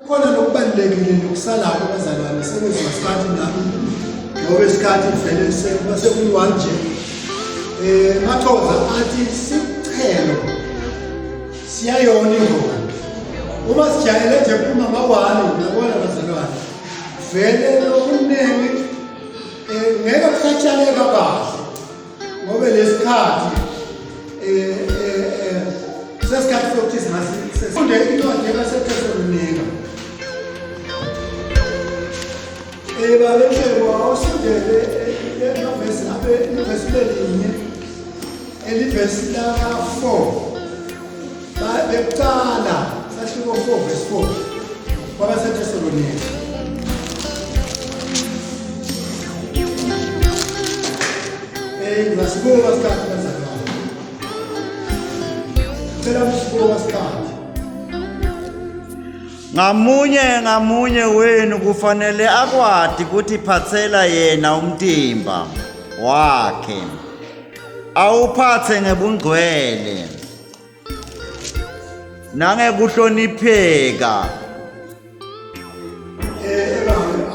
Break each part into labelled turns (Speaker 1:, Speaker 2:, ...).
Speaker 1: Khona lokubalekile lokusalayo abazalwane sebenza isikhathi nami ngoba isikhathi vele sekuyiwa nje Mathoza athi sichelo siyayona ingoma uma sijayele nje kuma mawali uyabona abazalwane vele lokuningi ngeke kusatshaleka kahle ngoba lesikhathi sesikhathi sokuthi sifunde incwadi yaseThesalonika babeshebo awusindele lenovesi abe ivesi lelinye elivesi la 4 beqala sahluko 4 verse 4 kwabaseThesalonika ngasibuka sikhathi bazalwane phela msibuka sikhathi
Speaker 2: ngamunye wenu kufanele akwati ukuthi phatsela yena umtimba wakhe awuphathe ngebungcwele nangekuhlonipheka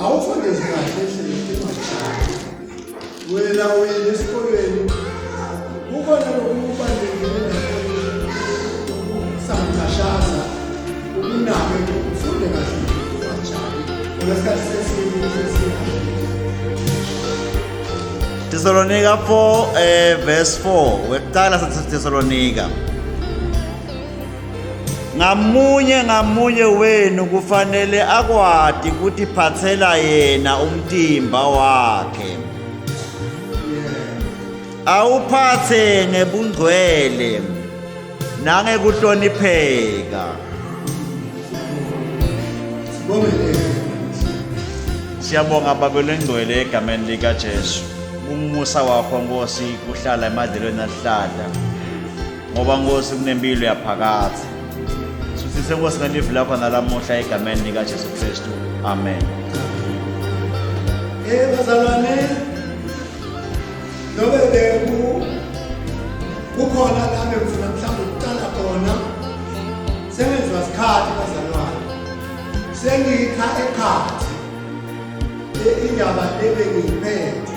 Speaker 1: awufundeze kahle wena esikolweni kukhona lokubalulekile samthashaza ukunake ufunde kahle kanjani olesikhathi sesini
Speaker 2: Thessalonica 4 verse 4 wekuqala saThessalonika ngamunye wenu kufanele akwati ukuthi phatsela yena umtimba wakhe awuphathe ngebungcwele nangekuhlonipheka. Siyabonga Baba lengcwele egameni lika Jesu. Umusa wakho Nkosi kuhlala emadlelweni ahlala. Ngoba Nkosi kunempilo yaphakathi. Sisise Nkosi ngelive lakho nalamuhla egameni lika Jesu Kristu. Amen.
Speaker 1: Bazalwane lobe kukhona la ngifuna mhlawumbe ukuqala khona sengizwa isikhathi bazalwane sengikha ekhathi indaba lebengiyiphethe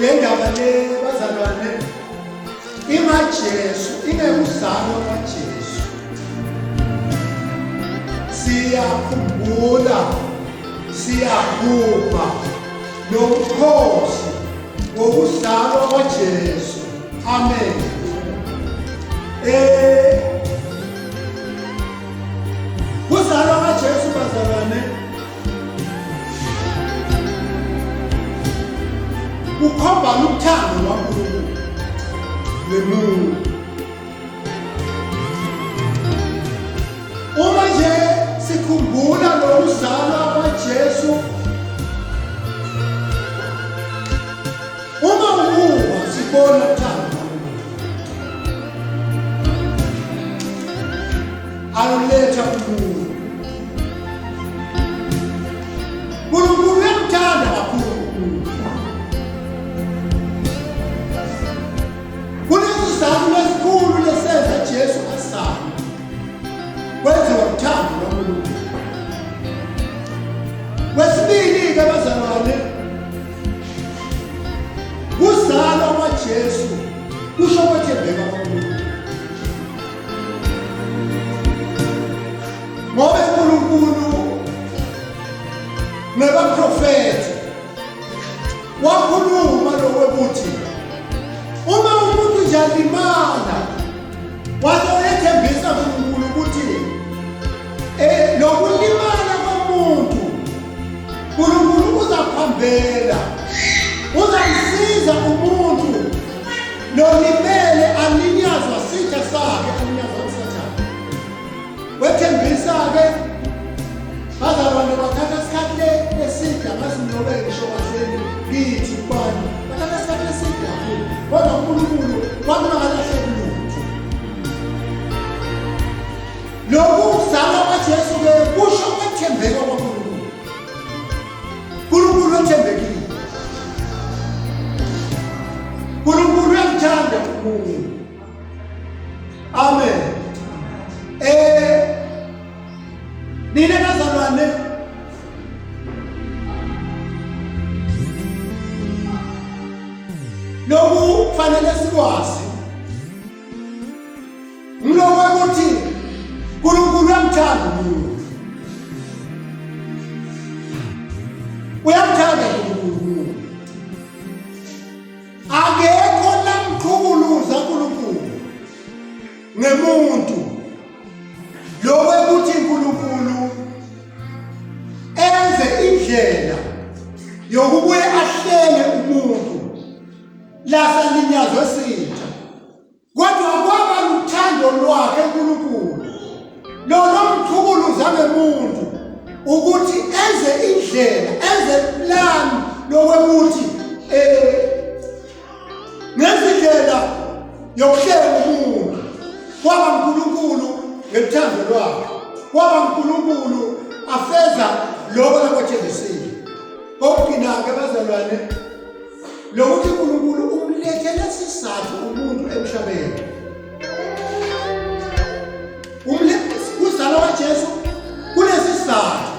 Speaker 1: le ndaba le bazalwane imajesu ingekuzalwa kwaJesu siyakhumbula siyagubha nomkhosi ngokuzalwa kwaJesu. Amen. Kuzalwa kwaJesu bazalwane kukhomba uthando lwaNkulunkulu lemuntu. Uma nje sikhumbula lokuzalwa kwaJesu uma ukuba sibona uthando aluletha umuntu uNkulunkulu uyamthanda kakhulu umuntu kunesizathu esikhulu lesenza Jesu asale kwenziwa uthando lwaNkulunkulu. Kwesibili-ke bazalwane kuzalwa kwaJesu kusho ukwethembeka kwaNkulunkulu ngoba uNkulunkulu nebaprofethi wakhuluma lokuthi uma umuntu nje alimala wazoyethembisa uNkulunkulu ukuthi lokulimala komuntu uNkulunkulu uzaphambela uzamsiza umuntu nolimele alinyazwa sitha sakhe alinyazwa usathane wethembisa-ke bazalwane bathatha isikhathi eside amazinyobe ngisho kahleni kithi kubani bathatha isikhathi eside kakhulu kodwa uNkulunkulu kwakungakalahleki lutho. Lokhu kuzalwa kwaJesu-ke kusho ukwethembeka kwaNkulunkulu. uNkulunkulu wethembekile. uNkulunkulu uyamthanda umuntu. nina bazalwane lokhu kufanele sikwazi ukuthi uNkulunkulu uyamthanda umuntu. Uyamthanda uNkulunkulu. Akekho lamqhubuluza uNkulunkulu ngemuntu. Lokuthi uNkulunkulu enze indlela yokubuye ahlele umuntu lasalinyazwe sitha. Kodwa kwaba luthando lwakhe uNkulunkulu lomqhubuluza ngemuntu ukuthi enze indlela, enze plan lokuthi nezindlela yokuhlela umuntu. Kwaba uNkulunkulu ngethando lwakhe, kwaba uNkulunkulu afeza lokho lakwethenjisile. Kokugcina-ke bazalwane, lokuthi uNkulunkulu umlethele isizathu umuntu emhlabeni. Kuzalwa kaJesu kunesizathu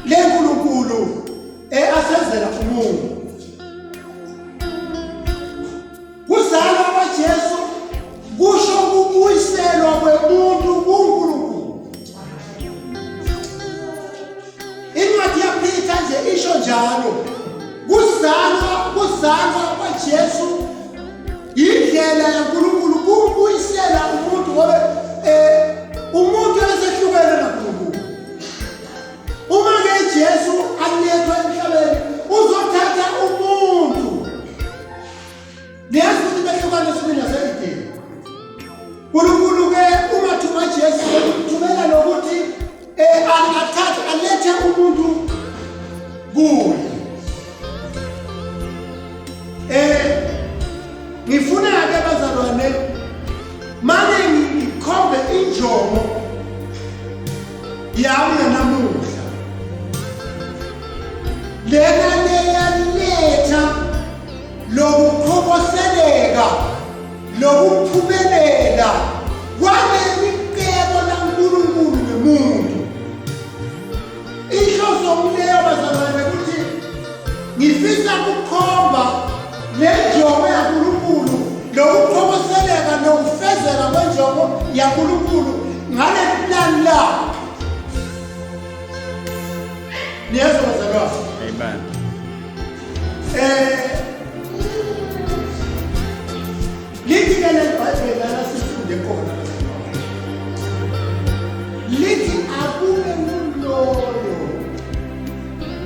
Speaker 1: leNkulunkulu asenzela umuntu. Kuzalwa kaJesu kusho ukubuyiselwa kwemuntu kuNkulunkulu. Incwadi yaPeter nje isho njalo. Kuzalwa kwaJesu indlela yaNkulunkulu kumbuyisela umuntu ngoba umuntu esehlukene naNkulunkulu. Uma ke Jesu alethwa emhlabeni uzothatha umuntu. Leyazi ukuthi behlukane sibili naseyidini. uNkulunkulu ke uma thuma Jesu uthumela lokuthi athathe alethe umuntu kuye. Ngifuna ke bazalwane manje ngikhombe injongo yami namuhla. Lena leyaletha lokukhoboseleka lokuphumelela kwaleliqebo laNkulunkulu nomuntu. Inhloso kuleyo bazalwane ukuthi ngifisa ukukhomba lenjongo yaNkulunkulu lokukhoboseleka nokufezeka kwenjongo yaNkulunkulu ngale plan lakhe. Niyezwa bazalwane?
Speaker 2: Amen.
Speaker 1: Lithi ke leBhayibheli lana sifunde khona bazalwane. Lithi akube nguloyo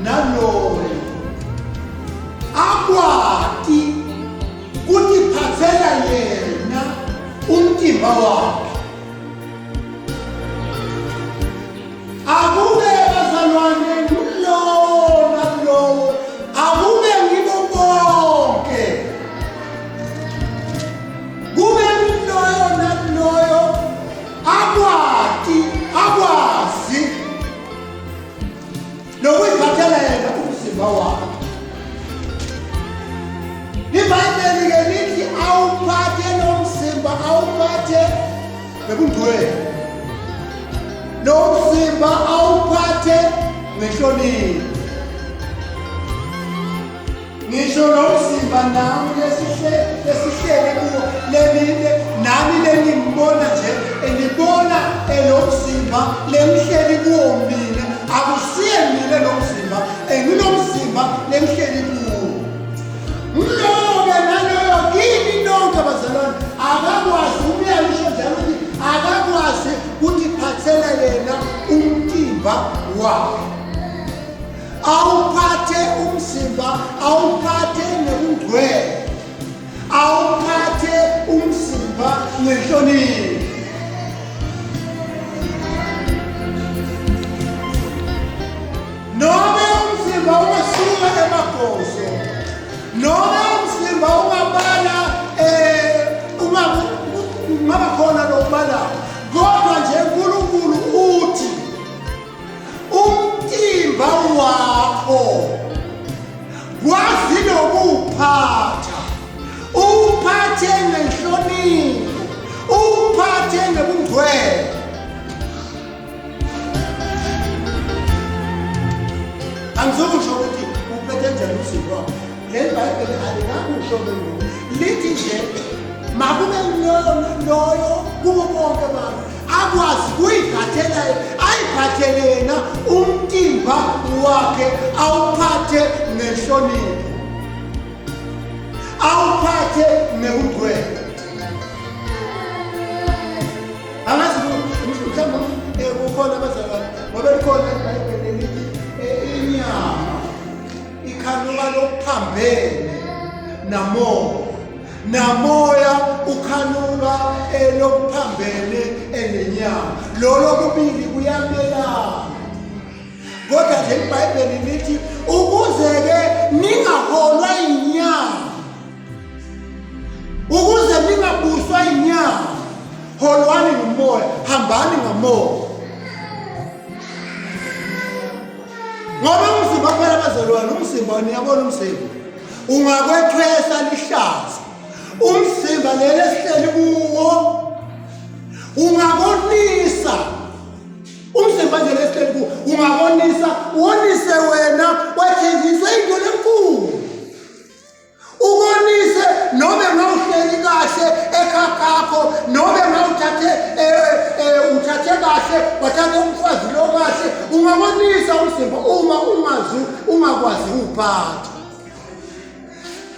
Speaker 1: naloyo akwati kutiphathela yena umtimba wakhe. Akube bazalwane ngulowo nalowo, akube ngibo bonke. Kube nguloyo naloyo akwazi lokuyiphathela yena umtimba wakhe. iBhayibheli ke lithi awuphathe nomzimba, awuphathe ngobungcwele. Nomzimba awuphathe ngenhlonipho. Ngisho nomzimba nami lesihlele kuwo nami lengibona nje engibona nomzimba lengihleli kuwo mina. Akusiye mina nomzimba, enginomzimba lengihleli kuwo. Uloke naloyo kini nonke bazalwane akakwazi umyalisho njalo ukuthi akakwazi ukutiphathela yena umtimba wakhe. Awuphathe umzimba, awuphathe ngobungcwele, awuphathe umzimba ngenhlonipho. Noma umzimba ungasuka emagoso, noma umzimba ungabala ungaba khona lokubala, kodwa nje uNkulunkulu uthi umtimba wakho kwazi lokuwuphatha, uphathe ngenhlonipho, uphathe Angizokusho ukuthi uphethe njani umsiko wakho. Le Bhayibheli alinakusho belungu. Lithi nje makube loyo kubo bonke abantu akwazi kuyiphathela ayiphathele yena umtimba wakhe awuphathe nenhlonipho awuphathe nekugcwele. Angazi mhlawumbe kukhona abazalwane ngoba likhona eBhayibhelini lithi inyama ikhanuka lokuphambene namoya ukhanuka lokuphambene enenyama. Lolo kubili kuyamelana. Kodwa nje iBhayibheli lithi ukuze-ke ningaholwa inyama, ukuze ningabuswa inyama, holwani ngomoya, hambani ngomoya. Ngoba umzimba phela abazalwane, umzimba niyabona umzimba ungakwethwesa lihlaza. Umzimba leli esihleli kuwo ungakonisa. Umzimba nje lesihleli kuwo ungakonisa, wonise wena wathenjiswe into lenkulu. Ukonise noma ngawuhleli kahle ekhakakho noma ngawuthathe kahle wathatha umfazi lo kahle, ungakonisa umzimba uma ungakwazi ukuphatha.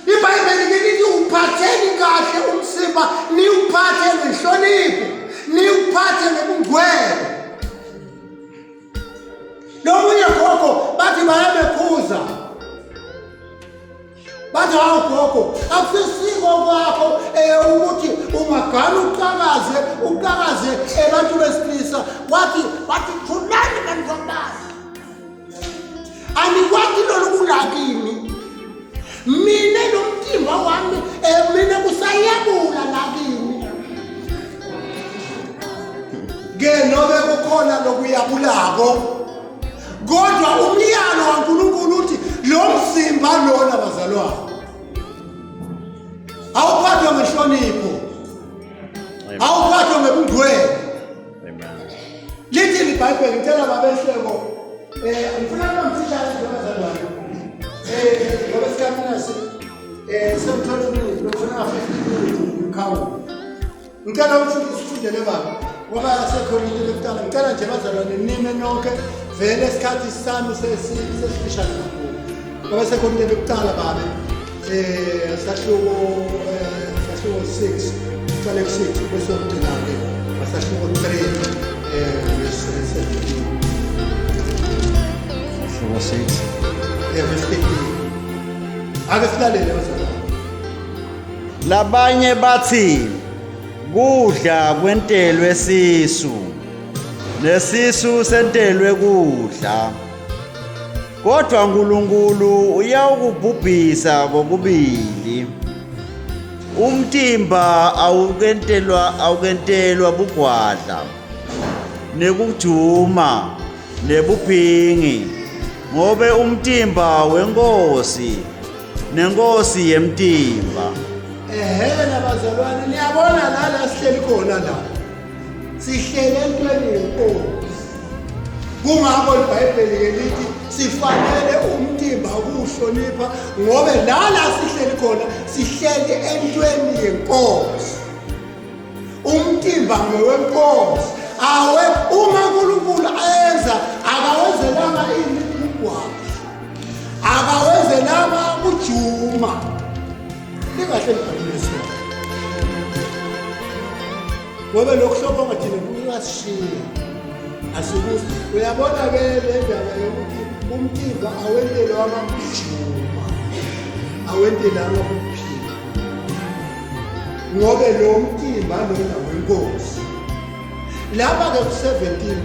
Speaker 1: iBhayibheli lithi uphatheni kahle umzimba, niwuphathe ngenhlonipho, niwuphathe ngobungcwele. Nomunye gogo bathi bayabekhuza, bathi hawu gogo akusisiko kwakho ukuthi ungagana uqhakaze abantu besilisa. Wathi thulani bantu bami, anikwati lolu kulakini. Mina nomtimba wami mina kusayabula lakini. Ke nobe kukhona lokuyabulako, kodwa umyalo kaNkulunkulu uthi lo mzimba lona bazalwane awuphathwe ngenhlonipho, awuphathwe ngobungcwele. Lithi iBhayibheli, ngicela babehleko ngifuna nomthishana bazalwane ngoba sikamnasi semtholampilo lokufuna 50 khawula. Ngicela ukuthi sifundele baba ngoba sekhonile lokutala. Ngicela nje bazalwane nime nonke vele isikhathi sami sesifishane kakhulu ngoba sekhonile lokutala babe sahluko 6 kuqale ku 6 bese ukugcina-ke sahluko 3 verse 17. 6 ake silalele bazalwane.
Speaker 2: Labanye bathi kudla kwentelwe sisu nesisu sentelwe kudla, kodwa uNkulunkulu uyawukubhubhisa kokubili. Umtimba awukentelwa bugwadla nekujuma nebuphingi, ngobe umtimba wenkosi nenkosi yemtimba.
Speaker 1: Ehena bazalwane, niyabona la sihleli khona la, sihlele entweni yenkosi. Kungakho iBhayibheli lithi sifanele umtimba ukuhlonipha ngoba la sihleli khona sihleli entweni yenkosi. Umtimba ngowenkosi. Awe uma uNkulunkulu ayenza akawenzelanga ini ukugwala, akawenzelanga ukujuma. Lingahle libhaliswe ngoba lokuhlobo ngathina kuyashiya asikuzi. Uyabona ke le ndaba yokuthi umtimba awentelwanga ukujuma, awentelanga ukuphila, ngoba lo mtimba lona wenkosi. Lapha ke ku-17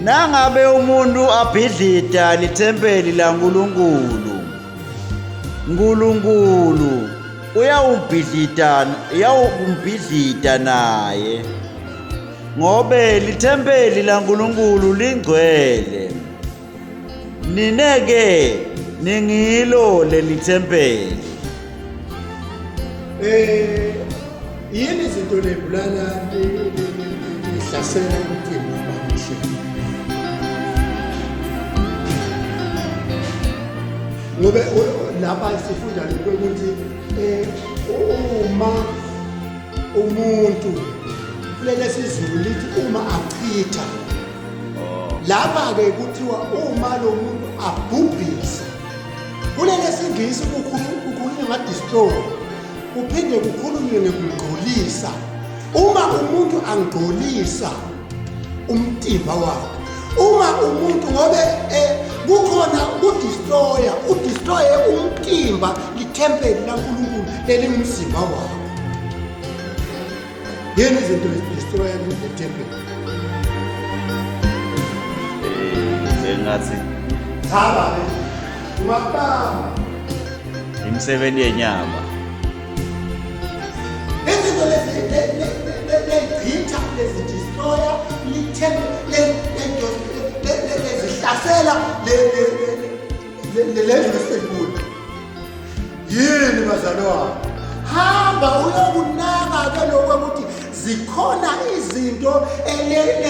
Speaker 2: nangabe umuntu abhidlita lithempeli laNkulunkulu, uNkulunkulu uyawumbhidlita naye, ngobe lithempeli laNkulunkulu lingcwele. Nineke ningilo lelithempeli.
Speaker 1: Yini izinto lebulana ihlasela umtimba bahle. ngobe lapha sifunda ukuthi uma umuntu lele sizulu lithi uma achitha lapha ke kuthiwa uma lo muntu abhubhisa kulele singisi kukhulunywa ngadestroy kuphinde kukhulunywe ngokungcolisa uma umuntu angcolisa umtimba wakhe uma umuntu ngobe kukhona udestroye umtimba lithempeli laNkulunkulu lelingumzimba wakhe yena izinto ezidestroya lethempeli
Speaker 2: engathi
Speaker 1: thaba umaqamba
Speaker 2: imisebenzi yenyama
Speaker 1: izinto lezigcitha lezidestroya lezihlasela lezisebula yini bazalwane hamba uyokunaka ke lokho ukuthi zikhona izinto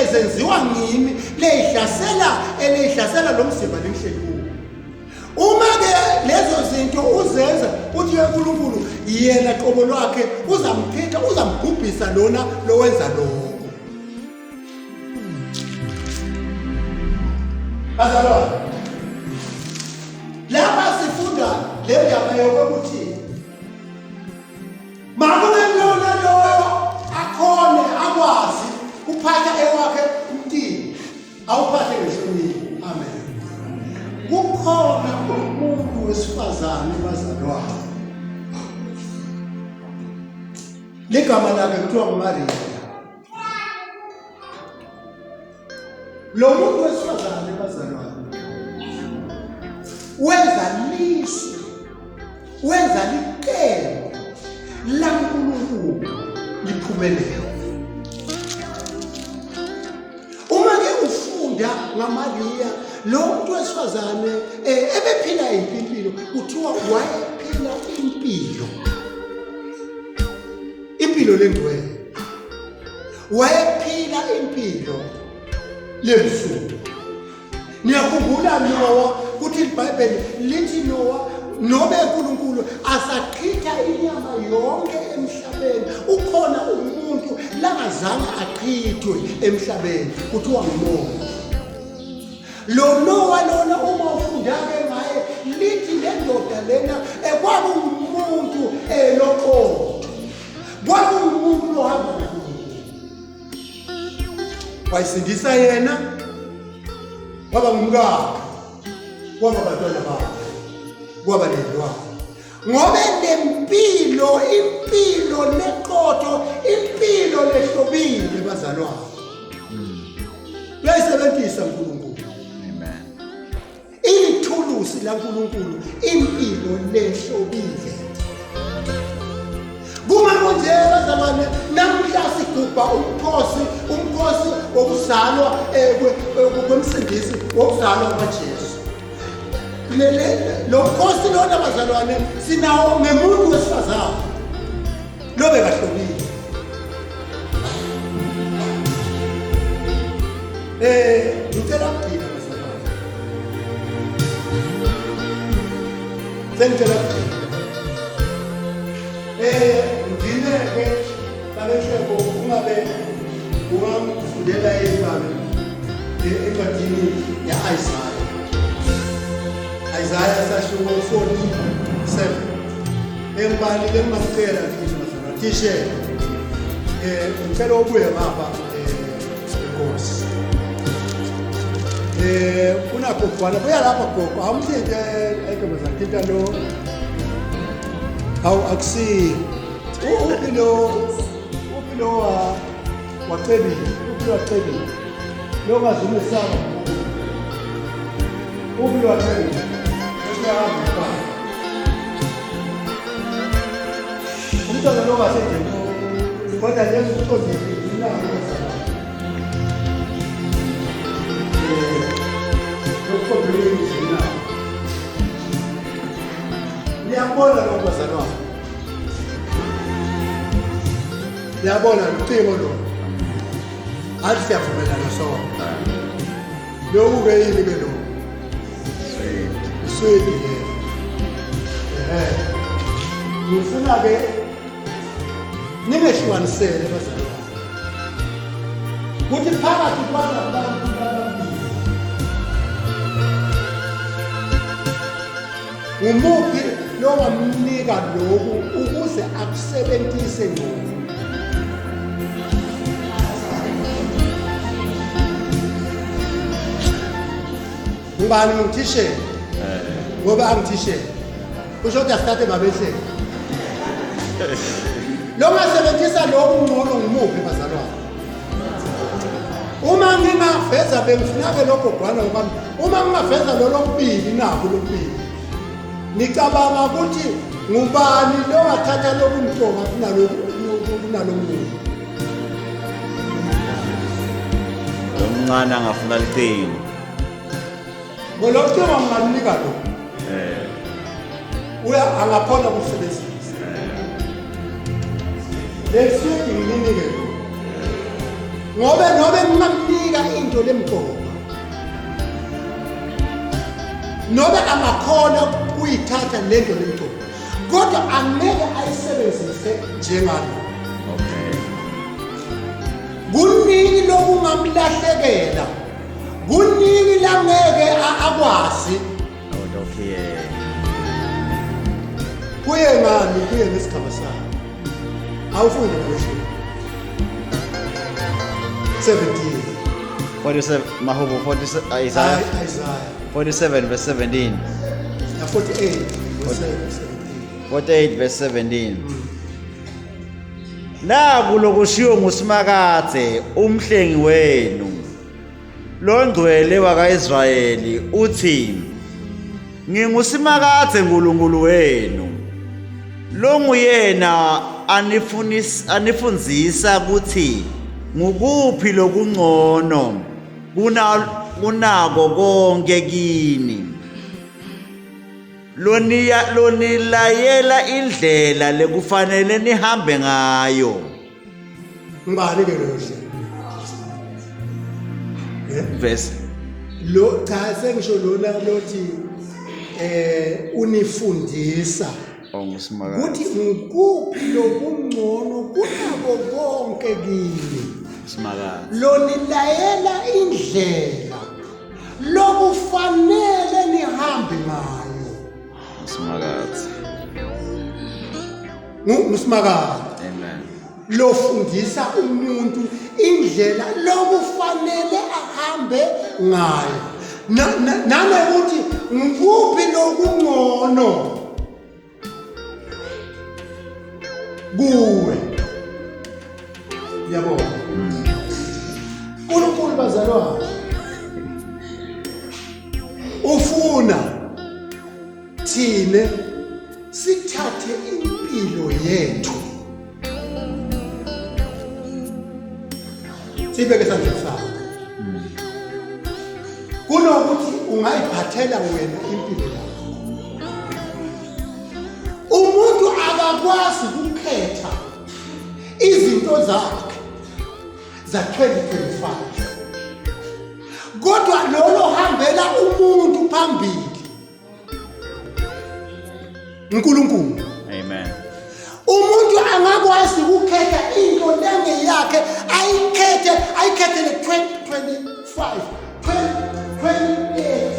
Speaker 1: ezenziwa ngimi lezihlasela lo mzimba lenhleli uma ke lezo zinto uzenza uthi uNkulunkulu yena qobo lwakhe uzamphitha uzamgubhisa lona lowenza lokho bazalwane lapha sifunda le ndaba yokuthi makube lona loyo akhone akwazi uphatha ewakhe umntini awuphathe ngehlonipho amen kukhona umuntu wesifazane bazalwane ligama lakhe kuthiwa nguMaria lo muntu wesifazane bazalwane wenza licebo laNkulunkulu liphumelele uma ke ufunda ngaMaria lo muntu wesifazane ebephila impilo kuthiwa wayephila impilo lengcwele wayephila impilo lemsuku niyakhumbula Noah kuthi iBhayibheli lithi Noah nobe uNkulunkulu asachitha inyama yonke emhlabeni ukhona umuntu langazange achithwe emhlabeni kuthiwa nguNoah lo Noah lona uma ufundake ngaye lithi lendoda lena kwakumuntu loqotho kwakumuntu lohamba noNkulunkulu wayisindisa yena kwaba ngumkakhe kwaba abantwana bakhe kwaba nedlwane ngobe lempilo impilo leqotho impilo lehlobile bazalwane uyayisebenzisa uNkulunkulu
Speaker 2: amen
Speaker 1: ithulusi laNkulunkulu impilo lehlobile kuma konje bazalwane namhla sigubha umkhosi wokuzalwa kwemsindisi wokuzalwa kwaJesu lo mkhosi lona bazalwane sinawo ngemuntu wesifazane lobe kahlobile ngicela ukuphila bazalwane sengicela ukuphila ngine-ke babesheko ungabe ungangifundela ezabe encwadini ya-Isaya sashuko 47 engibhalile engingakucela mfisi bazalwane tishela ngicela ubuye ngapha enkosi unakho khona buya lapha gogo awumthinte entombazane thinta lo awu akusi upilo wacebile lo ngazume saba upilo wacebile ukuyahamba umntwana lo ngasedeni kodwa nje uqondile ilanga Niyabona lo bazalwane. Niyabona ucingo lo. Athi siyavumelana sonke. Lokhu ke yini ke lo? Sweet. ngifuna ke ningehlukanisele bazalwane kuthi phakathi kwabantu ababili umuphi lo ngamnika lokhu ukuze akusebenzise ngcono ngubani ngithishe ngoba angithishe kusho ukuthi asithathe babese lo ngasebenzisa lokhu ngcono ngumuphi bazalwane uma ngingaveza bengifuna ke lokho gwana ngoba uma ngingaveza lo lokubili nakho lokubili nicabanga ukuthi ngubani lo wathatha lokumhloba kunalomuntu
Speaker 2: omncane angafuna liqingo
Speaker 1: ngolokuthiwa ngingamnika lo uya angaphona kusebenzisa lesiyeki nginike lo ngobe nobe ngingamnika into lemgoba nobe angakhona kuyithatha lento lemgoba kodwa angeke ayisebenzise njengalo kuningi lokungamlahlekela kuningi langeke akwazi kuye ngani kuye ngesigaba sakhe awufunde ngisho
Speaker 2: 47 Mahubo 47 Isaiah 47 verse 17 48 verse 17 naku lokushiwo nguSimakadze umhlengi wenu longcwele wakaIsrayeli uthi nginguSimakadze uNkulunkulu wenu lo nguyena anifundzisa ukuthi ngukuphi lokungcono kunako konke kini lonilayela indlela lekufanele nihambe ngayo
Speaker 1: ngibani ke lo hle
Speaker 2: verse
Speaker 1: lo cha sengisho lona lothi unifundisa
Speaker 2: onguSimakadze
Speaker 1: ukuthi ngikuphi lokungcono kunako konke kini
Speaker 2: Simakadze
Speaker 1: lonilayela indlela lokufanele nihambe ngayo
Speaker 2: Simakadze
Speaker 1: nguSimakadze
Speaker 2: amen
Speaker 1: lofundisa umuntu indlela lokufanele ahambe ngayo nanokuthi ngikuphi lokungcono kuwe yabona uNkulunkulu bazalwane ufuna thine sithathe impilo yethu sibeke sandleni sakho kunokuthi ungayiphathela wena impilo yakho umuntu akakwazi ukukhetha izinto zakhe za 2025 kodwa lolo hambela umuntu phambili uNkulunkulu
Speaker 2: amen
Speaker 1: umuntu angakwazi ukukhetha into lengeyakhe ayikhethe le 2025 2028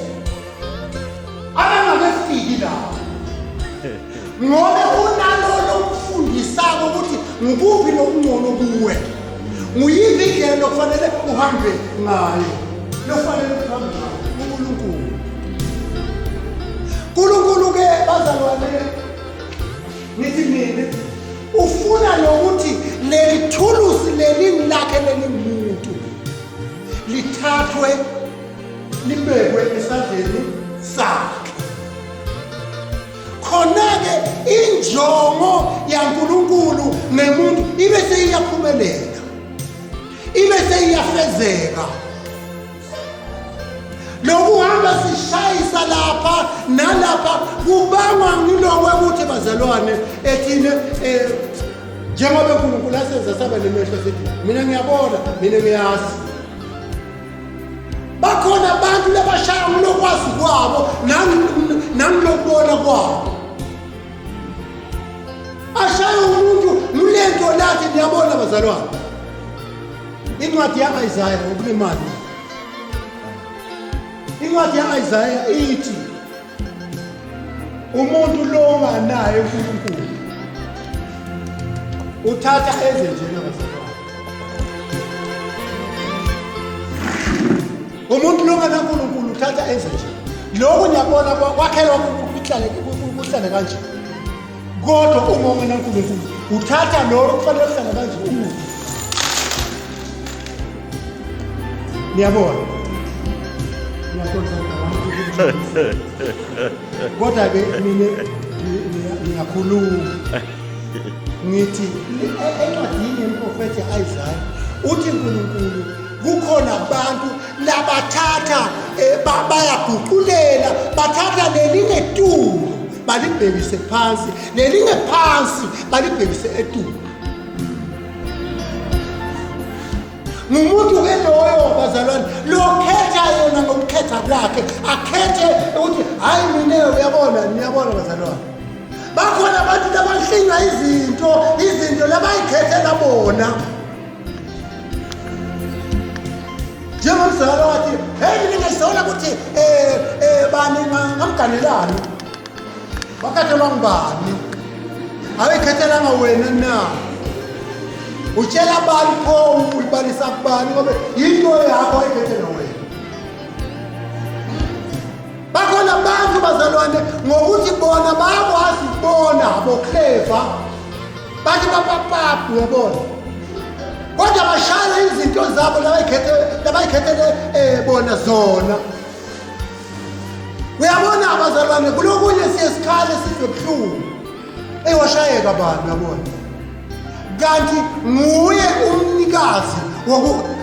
Speaker 1: abangakafiki lapho ngoba unalolo mfundisako ukuthi ngikuphi lokungcono kuwe nguyiphi indlela lokufanele uhambe ngayo lokufanele uhambe ngayo uNkulunkulu ke bazalwane nithi mina ufuna nokuthi leli thulusi leli lakhe lelimuntu lithathwe libekwe esandleni sakhe khona-ke injongo yaNkulunkulu nemuntu ibe seyiyaphumelela ibe seyiyafezeka lokuhamba sishayisa lapha nalapha kubangwa ngilokho ukuthi bazalwane ethine njengoba uNkulunkulu asenza saba nemehlo sithi mina ngiyabona mina ngiyazi bakhona abantu labashaya ngilokwazi kwabo nangilokubona kwabo ashaye umuntu ngulento lathi niyabona bazalwane. Incwadi yaka-Isaya okunemali. Incwadi yaka-Isaya ithi umuntu lo onganaye uNkulunkulu uthatha ezenjena bazalwane. Umuntu lo onganaye uNkulunkulu uthatha ezenjena. Lokhu niyabona kwakhelwa kuhlale kanje. Kodwa uma ungena uNkulunkulu uthatha lokho kufanele kuhlale kanje umuntu. Niyabona? Kodwa ke mina ngiyakhuluma ngithi encwadini yomprofethi Isaiah uthi uNkulunkulu kukhona abantu labathatha bayaguqulela bathatha lelinye etulo balibhekise phansi lelinye phansi balibhekise etulo. Ngumuntu loyo bazalwane lokhetha yena ngokukhetha kwakhe akhethe ukuthi hayi mina uyabona niyabona bazalwane. Bakhona abantu abahlinywa izinto labayikhethela bona. Njengomzalo wathi hey mina ngisola ukuthi bani ngamganelani. Wakathelwa ngubani? Awuyikhethelanga wena na. Utshela bani pho ulibalisa kubani ngoba yinto yakho ayikhethela wena. Bakhona abantu bazalwane ngokuthi bona bayakwazi ukubona bokhlefa bathi bapapapu uyabona. Kodwa bashaya izinto zabo labayikhethele bona zona. Uyabona abazalwane kulokunye siyesikhale sizobuhlungu. Washayeka abantu yabona. Kanti nguye umnikazi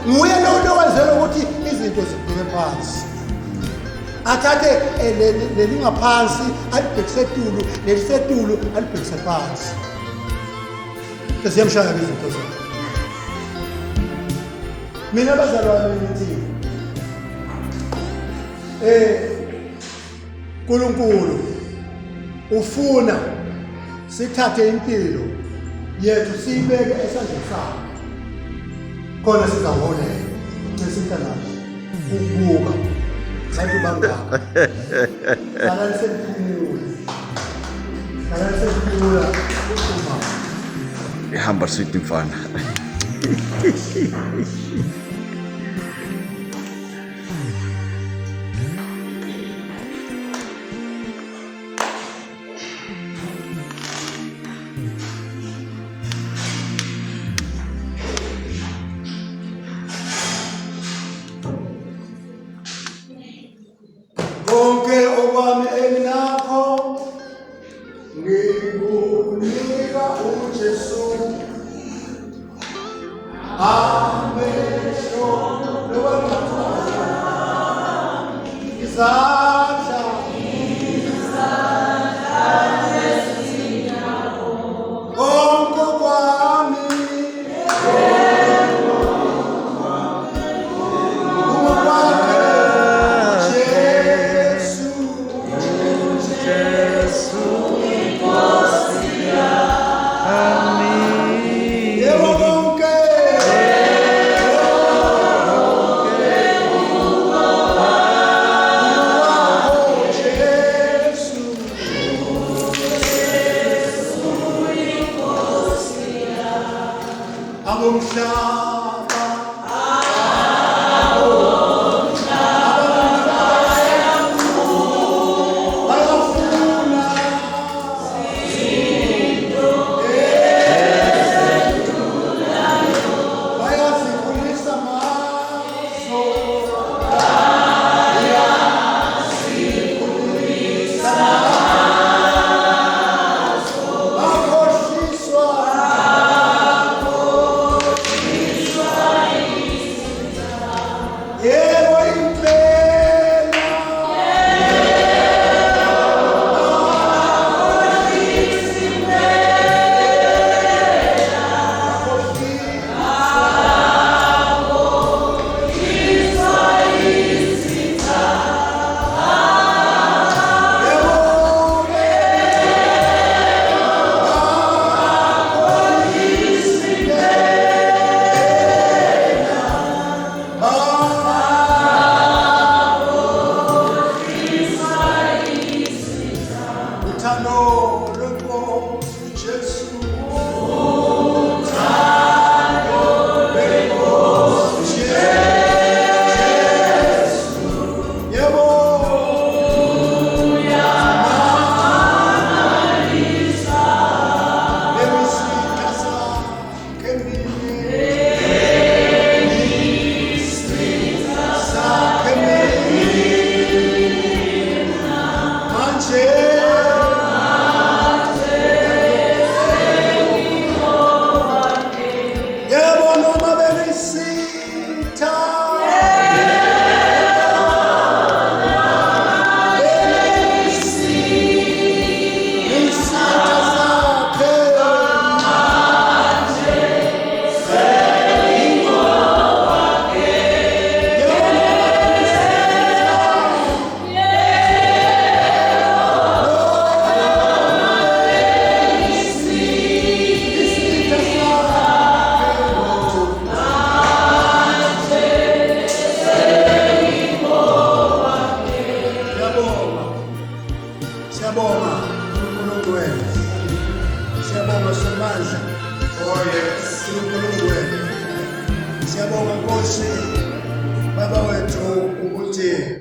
Speaker 1: nguye lo wenzela ukuthi izinto zibheke phansi. Athathe lelingaphansi alibhekise etulo nelisetulu alibhekise phansi. Siyamshaya izinto zakhe. Mina bazalwane ngithi uNkulunkulu ufuna sithathe impilo yethu siyibeke esandleni sakhe khona sizawuholela sesintana ukubuka abantu bangaka salale seliphumula uma
Speaker 2: ihamba sithi mfana.
Speaker 1: konke okwami enakho ngikunika uJesu. Amen. Siyabonga uNkulunkulu wethu. Siyabonga Somandla. Oh yes, uNkulunkulu wethu. Siyabonga Nkosi Baba wethu ukuthi